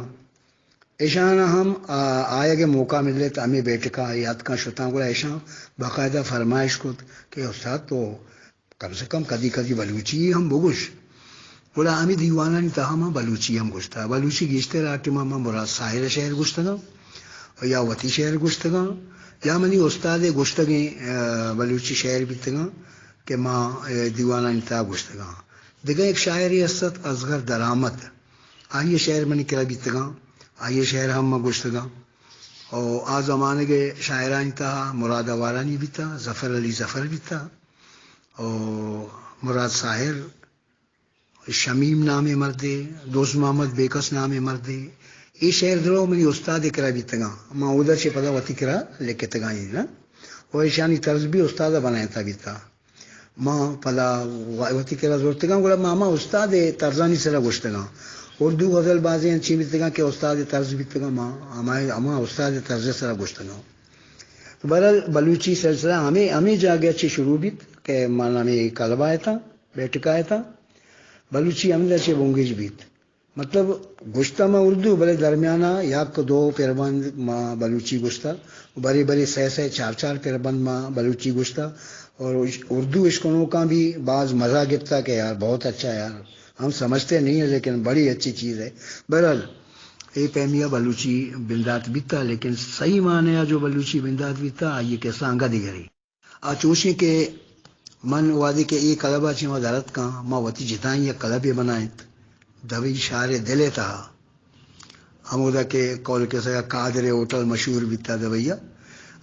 اشان ہم، آ، آیگ ء موقع ملیت، ہمے بیٹک ء اے اتکاں شتاں، گڑا اشان باقاعدہ فرمائش کت کہ استاد تو کم سے کم کدی کدی بلوچی ہم بگوش۔ گڑا ہمے دیوانانی تہا من بلوچی ہم گوشتہ۔ بلوچی گیشتر آ ٹیما من مراد ساحر ء شعر گوشتگاں یا وتی شعر گوشتگاں یا منی استاد ء گوشتگیں، آ، بلوچی شعر بیتگاں کہ ما، آ، دیوانانی تہا گوشتگاں۔ دگہ یک شاعرے است ات اصغر درآمد، آئی ء شعر منی کرا بیتگاں، آئی ء شعر ہم من گوشتگاں۔ او آ زمانگ ء شاعرانی تہا مراد آوارانی بیتا، ظفر علی ظفر بیتا، او مراد ساحر، شمیم نامیں مردے، دوست محمد بیکس نامیں مردے، اے شعر درو منی استاد ء کرا بیتگاں، من اودا چہ پدا وتی کرا لکھتگاں اے نا۔ و ایشانی طرز بھی استاد ء بنائینتا بیتا۔ ما پدا و-، وتی کرا زرتگاں، گڑا ما ہما استاد ء طرزانی سرا گوشتگاں۔ اردو غزل بازیں انچیں بیتگاں کہ استاد ء طرز بیتگاں، ما ہما، ہما استاد ء طرز ء سرا گوشتگاں۔ تو بہرحال بلوچی سلسلہ ہمے، ہمے جاگہ چہ شروع بیت کہ من ہمے کلبا اتاں، بیٹکا اتاں۔ بلوچی ہمدا چہ بنگیج بیت۔ مطلب، گوشتہ ما اردو، بلے درمیانا یک دو پربند ما بلوچی گوشتہ، برے برے سہ سہ چار چار پربند ما بلوچی گوشتہ، اور اردو اشکنوکاں بھی باز مزہ گپتہ کہ یار بہت اچھا یار، ہم سمجھتے نہیں ہیں لیکن بڑی اچھی چیز ہے۔ بہرحال، اے پیمیا بلوچی بندات بیتہ، لیکن صحیح معنی جو بلوچی بندات بیتہ، آئی قصہ انگا دگرے۔ آ چوشیں کہ من وہدے کہ اے کلب ء چہ ما در اتکاں، ما وتی جتائیں یک کلبے بنائینت، دبئی شہر ء دل ء تہا، ہمودا کہ قول کسگ ء قادر ء ہوٹل مشہور بیتا دبئی ء،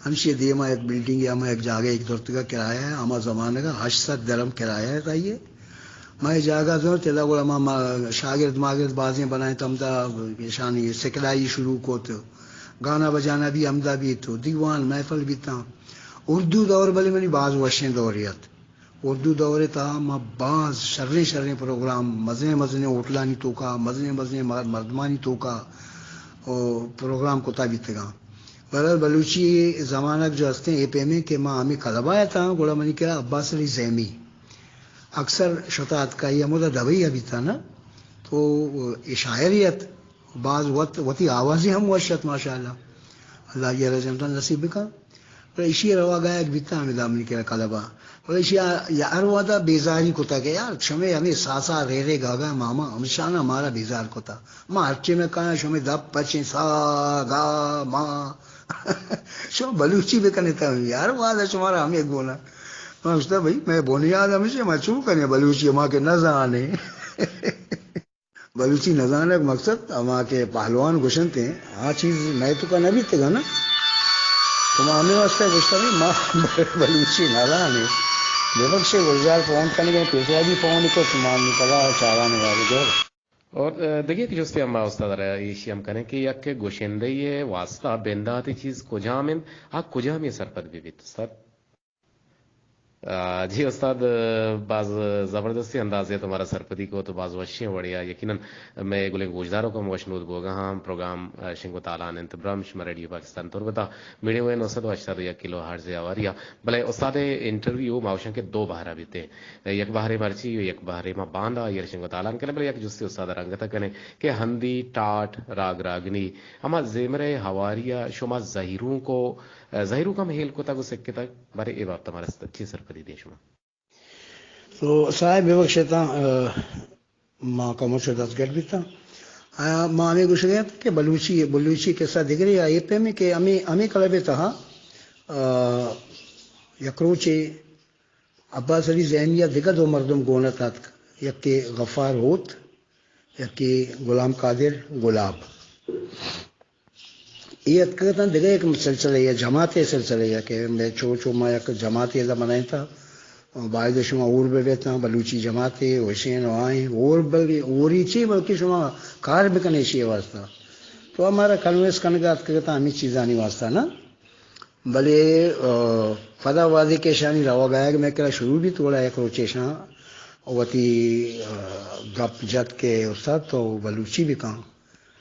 ہمشی ء دیما یک بلڈنگے، ہما یک جاگہ یک زرتگ ء کرایہ ء، ہما زمانگ ء ہشت سد درم کرایہ ات آئی ء۔ ما اے جاگہ زرت، ادا گڑا ما، ما شاگرد ماگرد بازیں بنائینت، ہمدا اشانی سکلائی شروع کت، گانا بجانا بھی ہمدا بیت و دیوان محفل بیتاں۔ اردو دور بلے منی باز وشیں دورے ات۔ اردو دور ء تہا ما باز شریں شریں پروگرام، مزنیں مزنیں ہوٹلانی توکا، مزنیں مزنیں مر-، مردمانی توکا او پروگرام کتا بیتگاں۔ بہرحال بلوچی زمانگ جو ہستیں اے پیمیں کہ ما ہمے کلبا اتاں، گڑا منی کرا عباس علی زیمی اکثر شتا اتکا، اے ہمودا دبئی ء بیتا نا، تو اے شاعری ات، باز وت، وتی آوازی ہم وش ات ماشاءاللہ، اللہ آئی ء را جنت نصیب بکن۔ گڑا ایشی ء روگ آیگ بیتہ ہمدا منی کرا کلب ء۔ گڑا ایشی ء یا ہر وہد ء بیزاری کتہ کہ یار شمے ہمے ساسا ریرے گاگا ماما ہمشان ء مارا بیزار کتہ۔ ما ہرچی مئے کایاں شمے دپ پچیں سا گا ما۔ شما بلوچی بکن ات ہمے، ہر وہد ء شمارا ہمے گون ء۔ ما گوشتہ بھئی مئے بنیاد ہمیش ما چو کنیں بلوچی ما کہ نہ زانیں۔ بلوچی نزانگ مقصد ہما کہ پہلوان گوشنت ایں، آ چیز مئے توکا نہ بیتگا نا۔ تو ما ہمے واسطہ گوشتگ ایں، ما بلوچی نزانیں۔ ببخشے گلزار فون کنگ ء، پیسرا بھی فون کت، ما ہمے پدا چاران وارے دور۔ اور، اه، دگہ یک جستے ہم ما استاد را ایشی ہم کنیں کہ یک گوشندہ ء واسطہ بنداتی چیز کجام انت، آ کجامی سرپد بہ بیت استاد؟ آ، جی استاد، آ، باز زبردستیں اندازے ء تو مارا سرپدی کو تو باز وشیں وڑے ء یقیناً مئے گلیں گوشداروک ہم وشنود بوگا ہاں۔ پروگرام، آ، شنگ و تالان انت، برمش ماں ریڈیو پاکستان تربت ء میڈیم ویو نو سد و ہشتاد و یک کلو ہرٹز ء ہواری ء۔ بلے استاد انٹرویو ما وشاں کہ دو بہر ء بیتے، یک بہرے مرچی و یک بہرے ما باندا آئی ء شنگ و تالان کنیں، بلے یک جستے استاد ء رنگت ء کنیں کہ ہندی ٹاٹ راگ راگنی ہما زیمر ء ہواری ء شما زہیرونک و زہیروک ہم ہیل کتگ و سکتگ، بارے اے بابت ء مارا چے سرپدی دیں شما؟ تو صاحب ببخشتاں، آ، ما کمو چو دزگٹ بیتاں۔ آ، ما ہمے گوشگ ءَ اتاں کہ بلوچی، بلوچی قصہ دگرے آ اے پیمیں کہ ہمے، ہمے کلب ءِ تہا، آ، یک روچے عباس علی زینی ءَ دگہ دو مردم گون ات اتک، یکے غفار ہوت، یکے غلام قادر گلاب۔ اے اتکگ اتاں دگہ یک سلسلہ یا جماعتے سلسلہ یا کہ مئے چو، چو ما یک جماعتے ادا بنائینتا، باید شما ہور بہ بیتاں، بلوچی جماعتے، وشین و آئیں، ہور بل-، ہوری چی بلکہ شما کار بکنے اشی واسطہ۔ تو ہمارا کنوینس کنگا اتکگ اتاں ہمیں چیزانی واسطہ نا۔ بلے، آ، پدا وہدے کہ اشانی روگ آیگ مئے کرا شروع بیت، گڑا یک روچے اشاں وتی، آ، گپ جت کہ استاد تو بلوچی بکن،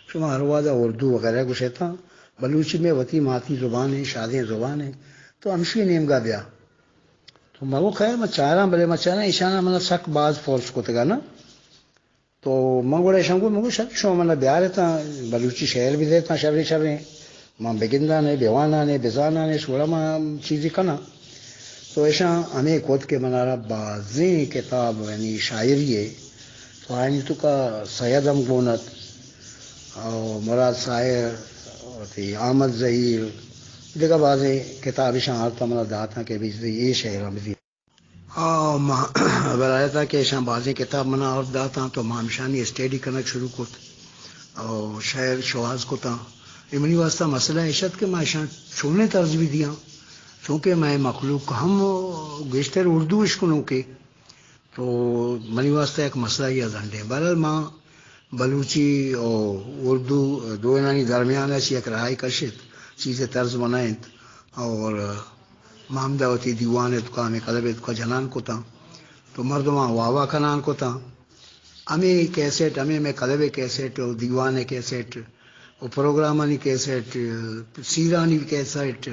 شما ہر وہدا اردو وغیرہ گوشیتاں، بلوچی مئے وتی ماتی زبان ایں، شادیں زبان ایں، تو ہمشی نیمگا بیا۔ تو ما گو خیر، ما چاراں، بلے ما چاراں، ایشاناں منا سک باز فورس کتگا نا۔ تو من گڑا ایشاں گو، من گو شر، شما منا بیارتاں، بلوچی شعر بدیتاں شریں شریں، من بگندانے، بوانانے، بزانانے، گڑا من چیزی کناں۔ تو ایشاں ہمے کت کہ منارا بازیں کتاب، یعنی شاعری ہے، تو آیانی توکا سید ہم گون ات، او مراد ساحر، وتی احمد زہیر، دگہ بازیں کتاب ایشاں آرتا منا داتاں کہ بجلی اے شعر ہم بدی۔ آ، ما بلایتا کہ ایشاں بازیں کتاب منا آورت داتاں، تو ما ہمشانی اسٹڈی کنگ شروع کت۔ او شعر شواز کتاں۔ اے منی واسطہ مسئلہ ایش ات کہ ما ایشاں چونیں طرز بہ دیاں، چونکہ مئے مخلوق ہم گیشتر اردو اشکنوکے۔ تو منی واسطہ یک مسئلہ ہی ازنڈیں۔ بہرحال ما بلوچی و اردو دوئینانی درمیان اش یک راہے کشت، چیزے طرز بنائینت اور ما ہمدا وتی دیوان ءِ توکا، ہمے کلب ءِ توکا جنان کتاں، تو مردماں واہ واہ کنان کتاں۔ ہمے کیسٹ، ہمے مئے کلب ءِ کیسٹ و دیوان ءِ کیسٹ و پروگرامانی کیسٹ، سیرانی کیسٹ،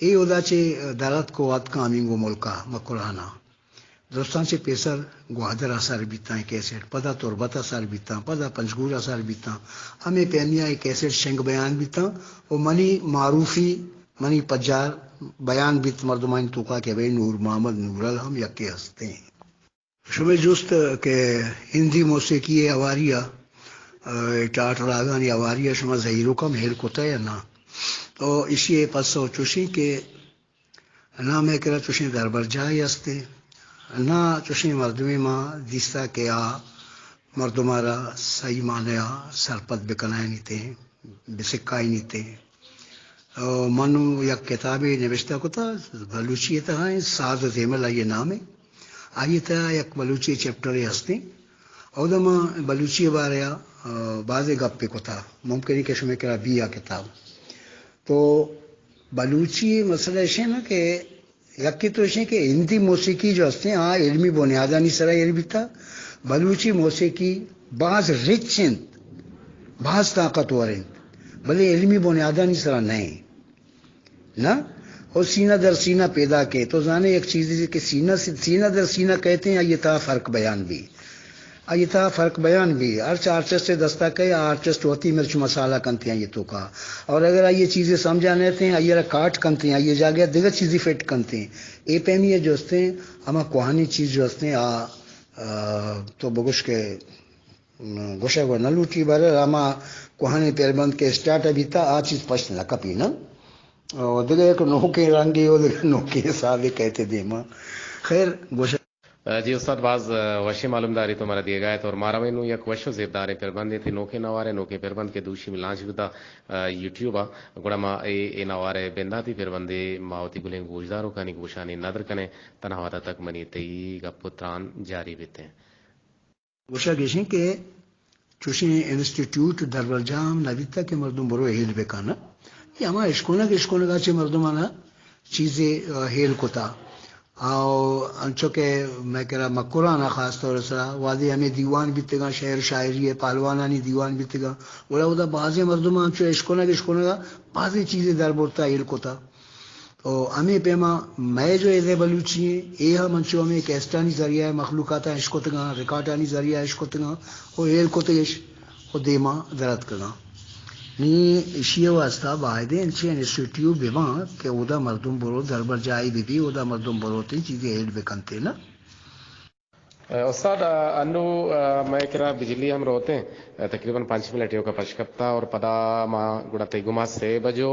اے اودا چہ دراتک و اتکاں ہمینگو ملکا، مکران ءَ۔ درستاں چہ پیسر گوادر ءَ سر بیتاں اے کیسٹ، پدا تربت ءَ سر بیتاں، پدا پنجگور ءَ سر بیتاں۔ ہمے پیمیا اے کیسٹ شنگ بیان بیتاں و منی معروفی، منی پجار بیان بیت مردمانی توکا کہ بھئی نور محمد نورل ہم یکے ہستیں۔ شمئے جست کہ ہندی موسیقی ءِ ہواری ءَ، ٹاٹ راگانی ہواری ءَ شما زہیروک ہم ہیل کتہ یا نہ؟ تو ایشی ءِ پسو چوشیں کہ نہ مئے کرا چوشیں دربرجاہے ہستیں، نہ چوشیں مردمے ما دیستہ کہ آ مردم ءَ را سہی معنی ءَ سرپد بکنائینیتیں، بسکائینیتیں۔ او من یک کتابے نبشتہ کتہ، بلوچی ءِ تہا ایں، ساز و زیمل آئی ءِ نام ایں۔ آئی ءِ تہا یک بلوچی چیپٹرے ہستیں۔ اودا من بلوچی ءِ بارہ ءَ، آ، بازیں گپے کتہ، ممکن ایں کہ شمئے کرا بی آ کتاب۔ تو بلوچی ءِ مسئلہ ایش ایں نا کہ یکے تو ایش ایں کہ ہندی موسیقی جو ہستیں، آ علمی بنیادانی سرا ایر بیتہ۔ بلوچی موسیقی باز رچ انت، باز طاقتور انت، بلے علمی بنیادانی سرا نہ انت۔ نہ؟ او سینہ در سینہ پیدا کئے۔ تو زانے یک چیزے کہ سینہ سے، سینہ در سینہ کئیت ایں، آئی ءِ تہا فرق بیان بی۔ آئی ءِ تہا فرق بیان بی۔ ہرچ آرٹسٹ ءِ دستا کئے، آرٹسٹ وتی مرچ مسالہ کنت ایں آئی ءِ توکا۔ اور اگر آئی ءَ چیزے سمجھا نئیت ایں، آئی ءَ را کاٹ کنت ایں، آئی ءِ جاگہ ءَ دگہ چیزے فٹ کنت ایں۔ اے پیمی ءَ جو ہستیں، ہما کوہنیں چیز جو ہستیں، آ، آ، تو بگوش کہ گوشگ و نہ لوٹی، بہرحال ہما کوہنیں پیربند کہ اسٹارٹ بیتا، آ چیز پشت نہ کپی نا۔ و دگہ یک نوکیں رنگے و دگہ نوکیں حسابے کئیت دیما۔ خیر، گوشگ۔ جی استاد، باز وشیں معلومداری تو مارا دیگا ات اور مارا وے نوں یک وش و زیبداریں پیربندے تئی نوکیں نوارے، نوکیں پیربند کہ دوشی لانچ بوتا یوٹیوب ءَ، گڑا ما اے، اے نوارے بنداتی پیربندے ما وتی گلیں گوشداروکانی گوشانی ندر کنیں، تنا وہدا تک منی تئی گپ و تران جاری بیتیں۔ گوشگ ایش انت کہ چوشیں انسٹیٹیوٹ دربرجاہ ہم نہ بیتگ کہ مردم برو ہیل بہ کن۔ اے ہما اشکنگ، اشکنگ ءَ چہ مردماں چیزے، آ، ہیل کتا۔ او انچو کہ مئے کرا مکران ءَ خاص طور ءِ سرا وہدے ہمے دیوان بیتگاں، شعر شاعری ءِ پہلوانانی دیوان بیتگاں، گڑا اودا بازیں مردماں انچو اشکنگ، اشکنگ ءَ بازیں چیزے در برتا، ہیل کتا۔ و ہمے پیما مئے جو ایدے بلوچی ایں، اے ہم انچو ہمے کیسٹانی ذریعہ ءَ مخلوقات ءَ اشکتگاں، ریکارڈانی ذریعہ ءَ اشکتگاں و ہیل کتگش و دیما دراتکگاں۔ نی ایشی ءِ واسطہ بایدیں انچیں انسٹیٹیوٹ بباں کہ اودا مردم برو دربرجاہی ببی، اودا مردم بروتیں چیزے ہیل بکنتیں نا۔ استاد، انو مئے کرا بجلی ہم روتیں، تقریباً پنچ منٹ ایوکا پشکپتا اور پدا ما گڑا تئی گما سے بجو،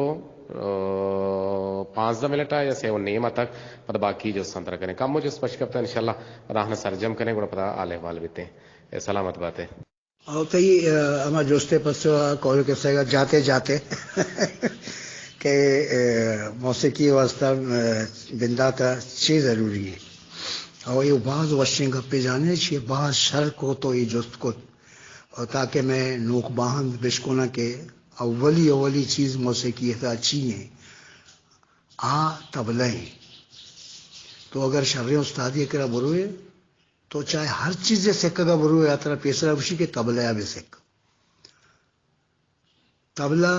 پانزدہ منٹ یا سے و نیم تک پدا باقی جستاں ترا کنیں۔ کمو جست پشکپتا، انشاءاللہ پدا آہنا سرجم کنیں، گڑا پدا حال احوال بیتیں۔ سلامت باتے۔ او تئی، ا، ہما جست ء پسو ء قول کسگ ء جاتے جاتے کہ، ا، موسیقی ء واسطہ، ا، بندات ء چے ضروری ہے؟ او یہ باز وشیں گپے جانے چی باز شر کو تو یہ جست کت۔ اور تاکہ میں نوک باہند بشکونا کہ اولی اولی چیز موسیقی ء چی ہیں؟ آ طبلہ ہیں۔ تو اگر شریں استادی کرا بروئے، تو چاہے ہر چیزے سکگا بروئے، آ ترا پیسرا گوشی کہ طبلہ ء بہ سک۔ طبلہ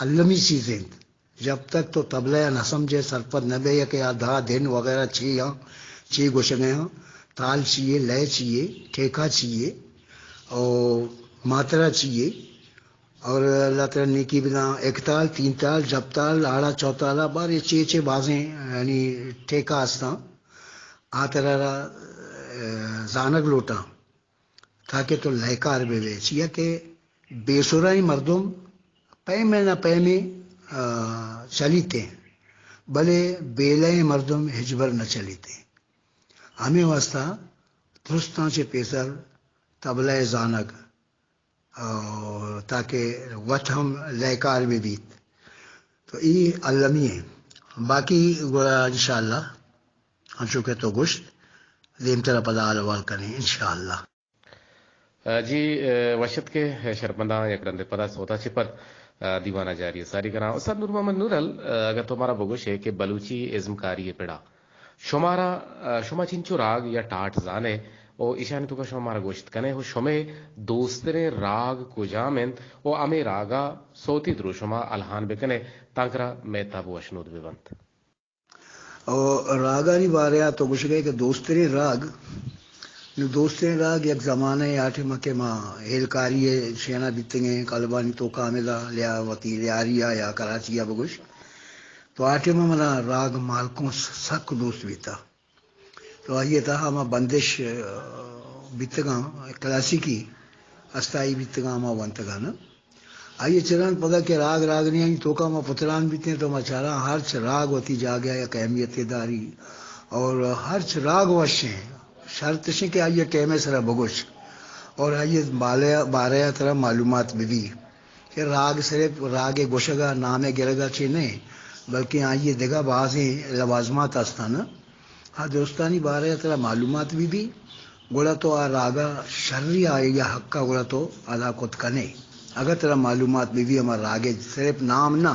المی چیز انت۔ جب تک تو طبلہ ء نہ سمجھے، سرپد نہ بے کہ آ دھا دھن وغیرہ چی ہاں، چی گوشگے ہاں، تال چیے، لئے چیے، ٹھیکہ چیے، او ماترا چیے، اور اللہ تعالی نیکی بداں، ایک تال، تین تال، جب تال، آڑا چوتالا، بار یہ چے چے بازیں، یعنی ٹھیکہ ہستاں۔ آ ترا را، ا، زانگ لوٹاں تاکہ تو لہکار بہ بے۔ چیا کہ بے سرائیں مردم پیمے نہ پیمے، ا، چلیتے، بلے بے لئیں مردم ہچبر نہ چلیتے۔ ہمیں واسطہ درستاں چہ پیسر طبلہ ء زانگ، ا، تاکہ وت ہم لہکار بہ بیت۔ تو ای المی ہیں۔ باقی گڑا انشاءاللہ ہنچو کہ تو گوشت، دیمترا پدا حال احوال کنیں انشاءاللہ۔ ء، جی، ء، وشت کہ شرپمنداں یک رندے پدا سوتا چہ پد، ء، دیوانا جاری ء ساری کناں۔ استاد نور محمد نورل، ء، اگر تو مارا بگوشے کہ بلوچی ازمکاری ء پڑا شمارا، ء، شما چنچو راگ یا ٹاٹ زانے و ایشانی توکا شما مارا گوشت کنے و شمے دوستریں راگ کجام انت و ہمے راگا سوتی دروشما الہان بکنے تانکرا مئے تب وشنود ببنت؟ او راگانی بارے ء تو گوشگ ئے کہ دوستریں راگ، نو دوستریں راگ یک زمانہ ء آ ٹائم ء کہ ما ہیلکاری ء شینا بیتگیں، کلبانی توکا ہمدا لیا وتی لیاری ء یا کراچی ء بگوش، تو آ ٹائم ء منا راگ مالکونس سک دوست بیتا۔ تو آئی ء تہا ہما بندش، ء، بیتگاں، کلاسیکی استائی بیتگاں، ہما ونتگاں نا۔ آئی ء چران پدا کہ راگ راگنیانی توکا ما پتران بیتیں تو ما چاراں ہرچ راگ وتی جاگہ ء یک اہمیتے داری اور ہرچ راگ وشیں، شرط اشیں کہ آئی ء ٹیم ء سرا بگوش اور آئی ء بالے، بارے ء ترا معلومات ببی۔ کہ راگ صرف راگ ء گوشگ ء نام ء گرگ ء چے نہ، بلکیں آئی ء دگہ بازیں لوازمات ہستاں۔ آ درستانی بارہ ء ترا معلومات بہ بی، گڑا تو آ راگ ء شری آئی ء حق ء گڑا تو ادا کت کن ئے۔ اگاں ترا معلومات بہ بی، ہما راگ ء صرف نام نہ،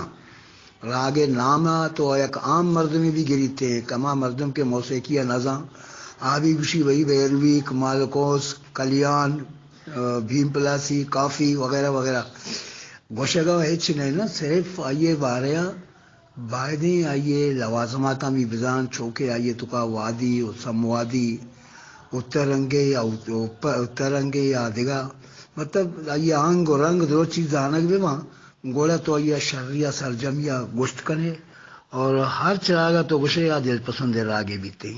راگ ء نام ء تو یک عام مردمے بھی گریت ئے، کما مردم کہ موسیقی ء نزاں، آ بھی گوشی بھئی بھیرویک، مالکوس، کلیان، ء، بھیم پلاسی، کافی وغیرہ وغیرہ۔ گوشگ ء ہچ نہ، نہ، صرف آئی ء بارہ ء بایدیں آئی ء لوازماتاں بھی بزان، چوکہ آئی ء توکا وادی و سموادی، اترنگے یا ات-، اترنگے یا دگہ، مطلب آئی ء انگ و رنگ درو چیز زانگ بہ باں، گڑا تو آئی ء شری ء سرجمی ء گوشت کن ئے اور ہر چراگ ء تو گوش ئے آ دل پسند ء راگے بیت ئے۔